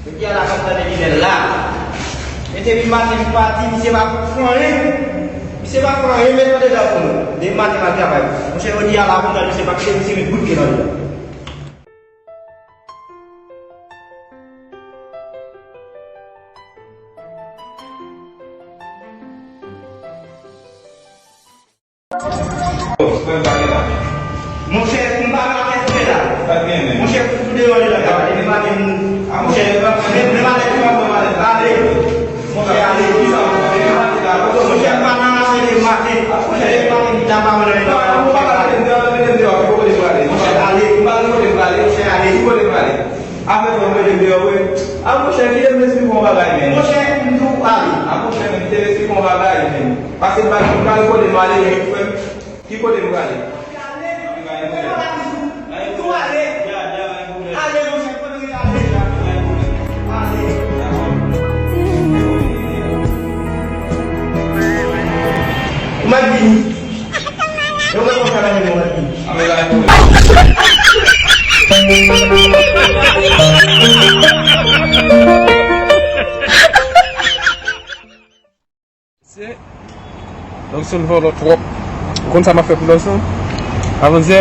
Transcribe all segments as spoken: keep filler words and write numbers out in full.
Jodi a la, m ap tande li bèl la. Men depi maten li pati, misye pa fè anyen. Misye pa fè anyen, men tande la pou nou. Depi maten l al travay. Monchè, jodi a la, pou nou, misye pa kite misye met bout pye nan li. Monchè, m pa nan afè frè la. Monchè, fouti w deyò de la. Monchè, ale. Monchè, ale. Monchè, m pa nan afè de maten. Monchè, de maten, m ta pa nan afè. Monchè, ale. Monchè, ale. Afè sa w mete m deyò vre. A monchè, kite m esplike w yon bagay, men. Monchè, m di w ale. A monchè, men, kite m esplike w yon bagay, men. Pase m pa, m pa rekòde m ale, men, frè m. Ki kote m prale? Ou mèt vini. Yo mèt konsa la, yo mèt vini. Lòkson vòlò twòp. Ou konn sa m ap fè pou Lòkson? Avantyè,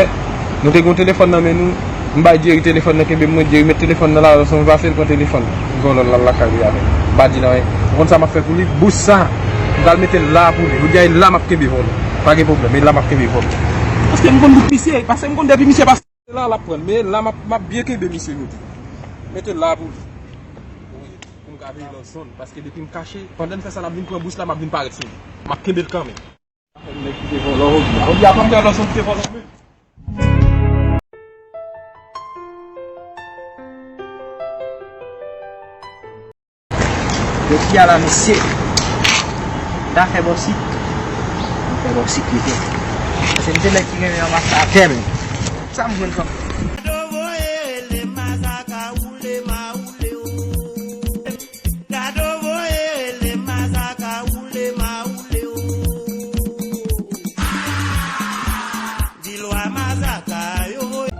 nou te gen yon telefòn nan men nou. M bay Jerry telefòn nan, kenbe mwen, Jerry met telefòn nan la, Lòkson pase l pran telefòn. Vòlò l al lakay li avè l. M pa di l anyen. Ou konn sa m ap fè pou li? Bous sa, m pral mete l la pou li. Jodi a, e la m ap kenbe vòlò. Pa gen pwoblèm, e la m ap kenbe vòlò. Paske m konn bout misye, paske m konn depi misye pase la, l ap pran l. Men la, m ap, m ap byen kenbe misye jodi. Mete l la pou li. Pou m ka veye Lòkson, paske depi m kache, pandan m fè sa, l ap vin pran bous la, m ap vin parèt sou li. M ap kenbe l kanmenm. Nèg kite vòlò, jodi a. Jodi a, pandan Lòkson kite vòlò, men. Jodi a la, mesye, ta fè bòsik. Fè bòsik li fè. Paske m se nèg ki renmen anba sa atè, men. Sa m jwenn kòm. Gado voye rele Mazaka woule ma woule o. Gado voye rele Mazaka woule ma woule o. Vilwa Mazaka yo voye.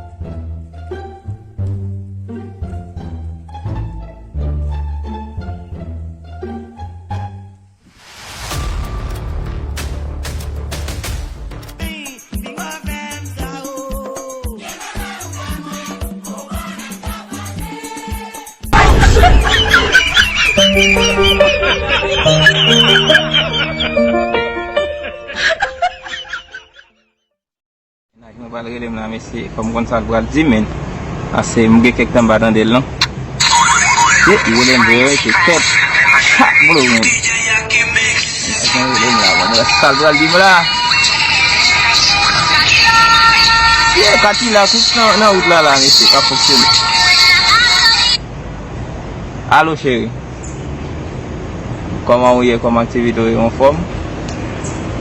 Mennaj mwen pral rele m la, mesye, fò m konn sa l pral di m, men. Ase, m gen kèk tan m pa tande l, non. Ye, li rele m vre, wi, se tèt. Ha, bro, men. Mennaj mwen rele m la, bon, m wè sa l pral di m la. Ye, Katila, tout nan, nan wout la, la, mesye, pa fonksyone. Alo, cheri. Kòman ou ye? Kòman aktivite w ye? Anfòm?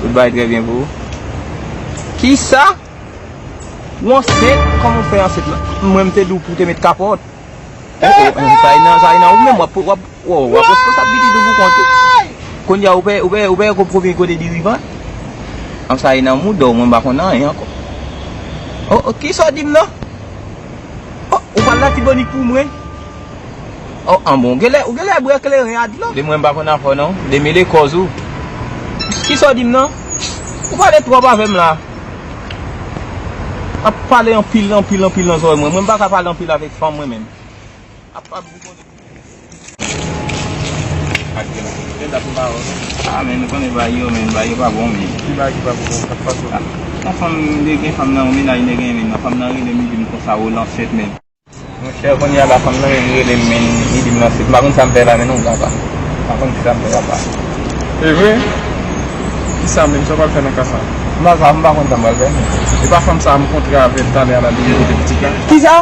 Tout bagay trè byen pou ou? Kisa? Ou ansent? Kòman w fè ansent la? Mwen, m te di w pou w te met kapòt. Oh, oh, sa e nan, sa e nan ou menm, w ap, w ap, w ap responsab pitit ou pou kont ou. Kounye a, ou pè, ou pè, ou pè ko-, konbyen kote dirivan? An, sa e nan mouda w, mwen, m pa konn anyen ankò. Oh, oh, kisa w di m nan? Oh, ou pral Latibonit pou mwen? Oh, an bon, ou genlè, ou genlè bwè kleren a dlo. De mwen m pa konn afè w non. Demele kòz ou. Kisa w di m nan? Ou pale twòp avè m la. Ap pale anpil, anpil, anpil nan zòrèy mwen. Mwen m pa ka pale anpil avèk fanm mwen menm. Ap, ap di konnen. Ak gen la. Gen dat ou pa wè non. Ah, men nou konnen bagay yo, men bagay yo pa bon, men. Ki bagay ki pa bon? Sa k pase? Ah, yon fanm, de gen fanm nan, yon mennaj de gen, men nan fanm nan rele m, li di m konsa, ou ansent, men. Monchè, kounye a la fanm nan menm rele m, men li di m nan sit. M pa konn sa m fè la, men non, papa. M pa konn sa m fè, papa. Se vre? Kisa menm, sa w pral fè nan ka sa? M pa, m pa konn sa m pral fè, men. E pa fanm sa a m kontre avè l talè a la, li vin kote pitit la? Kisa?